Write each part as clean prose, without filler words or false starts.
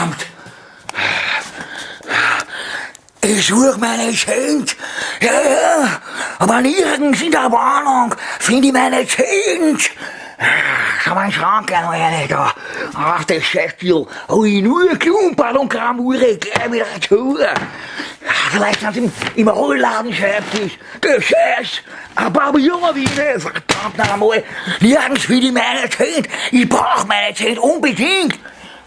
Verdammt! Ich suche meine Cent. Ja, ja, aber nirgends in der Wohnung finde ich meine Cent. Schau mal in den Schrank rein, da. Ach, das Schäfchen. Hab ich nur Klumpert und Gramure gleich wieder zu. Vielleicht sind sie im Rollladen-Schreibtisch. Das Scheiß. Aber junger wie ich, verdammt noch einmal. Nirgends finde ich meine Cent. Ich brauche meine Cent unbedingt.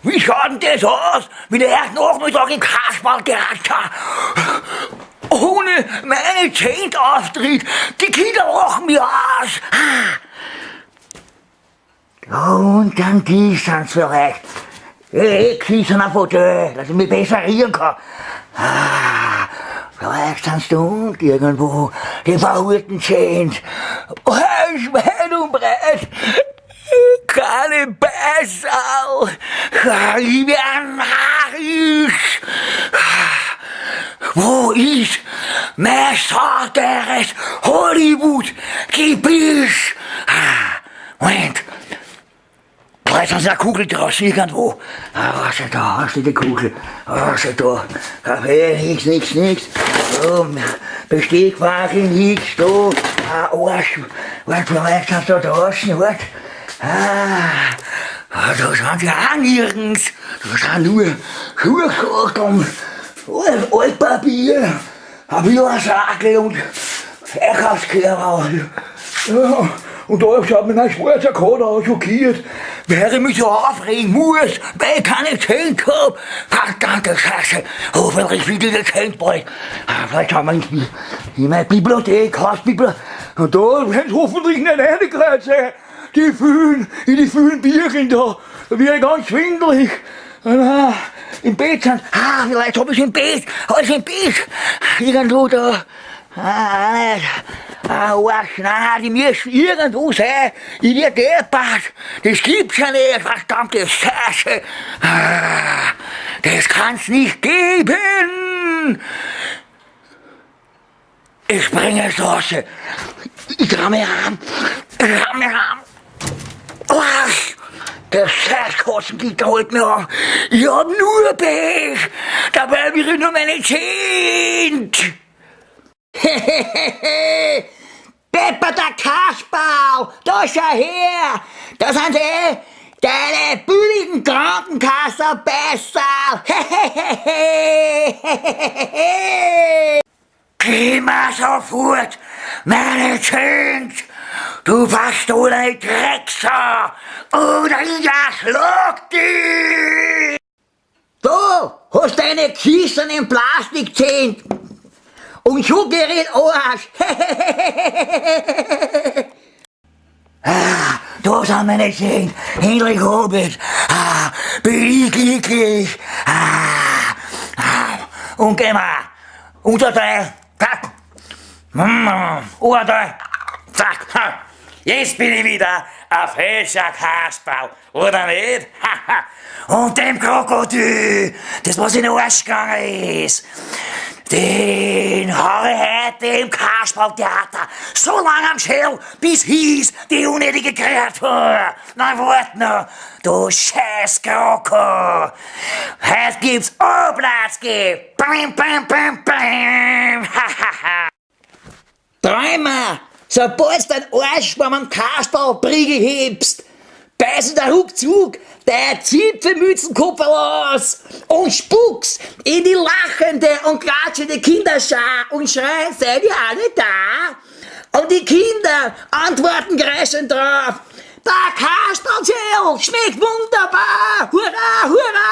Wie schaut denn das aus, wenn ich erst Nachmittag im Kasperltheater ohne meine Cent auftritt? Die Kinder lachen mich aus. Und dann die sind's vielleicht. Ich kissen auf Hotel, dass ich mich besser rühren kann. Ah, vielleicht sind's da unten irgendwo, die verhurten Cent. Oh, weit und breit. Keine Beisal. Ich werde narrisch. Wo ist mein sauteures Hollywood-Gebiss? Moment. Vielleicht haben sie eine Kugel draußen irgendwo. Ah, was ist da? Was ist die Kugel? Was ist da? Kaffee, nix, nix, nix. Oh, Besteckwagen, nix, da. Ah, Arsch. Warte, vielleicht sind sie da draußen, warte. Ah, da sind sie auch nirgends. Da sind nur Schuhkarton, Altpapier, ein Biorsackel und Einkaufskörper. Ja, und da schaut mir mein schwarzer Kater auch schockiert, weil ich mich so aufregen muss, weil ich keine Cent hab. Verdammte Scheiße, hoffentlich wieder die Cent bald. Ah, vielleicht haben wir in meiner Bibliothek, Hausbibliothek. Und da werden sie hoffentlich nicht reingekreuzt sein. Die vielen, in die vielen Bierchen da, da werde ich ganz schwindelig. Ah, im Bett sind, ah, vielleicht hab ich's im Bett, hab ich's im Bett. Irgendwo da. Ah, nicht. Ah, Arsch, nein, die müssen irgendwo sein. Ich werd deppert. Das gibt's ja nicht, verdammte Scheiße. Ah, das kann's nicht geben. Ich springe jetzt raus. Ich trau mich ran. Ich trau mich ran. Arsch! Der Scheißkotzengitter holt mir auf. Ich hab nur Pech. Dabei hab ich nur meine Zehnt. Hehehehe. Pepper der Kasperl, da schau her. Da sind eh deine billigen Krankenkassenbeißerl. Hehehehe. Geh mal sofort, meine Kind, du verstohlene Drecksau, oder ich erschlag dich! Da hast deine Kissen in Plastikzehnt und schon geh ich in den Arsch. Ah, da sind meine Zehnt, endlich hab ich's. Ah, bin ich glücklich. Ah, ah, und geh mal. Unter drei, zack. Unter drei, zack. Ha. Jetzt bin ich wieder ein frischer Kasperl, oder nicht? Und dem Krokodil, das was in den Arsch gegangen ist, den hab ich heute im Kasperltheater so lang am Schäl, bis hieß die unnötige Kreatur. Na, wart noch, du scheiß Kroko. Heute gibt's Oblatzki. Bam, bam, bam, bam. Träumer, sobald du den Arsch vor meinem Kasperlbriegel hebst, beißen der ruckzuck dein Zipfelmützenkopf aus und spuckst in die lachende und klatschende Kinderschar und schreien, seid ihr alle da? Und die Kinder antworten kreischend drauf, der Kasperlgel schmeckt wunderbar, hurra, hurra!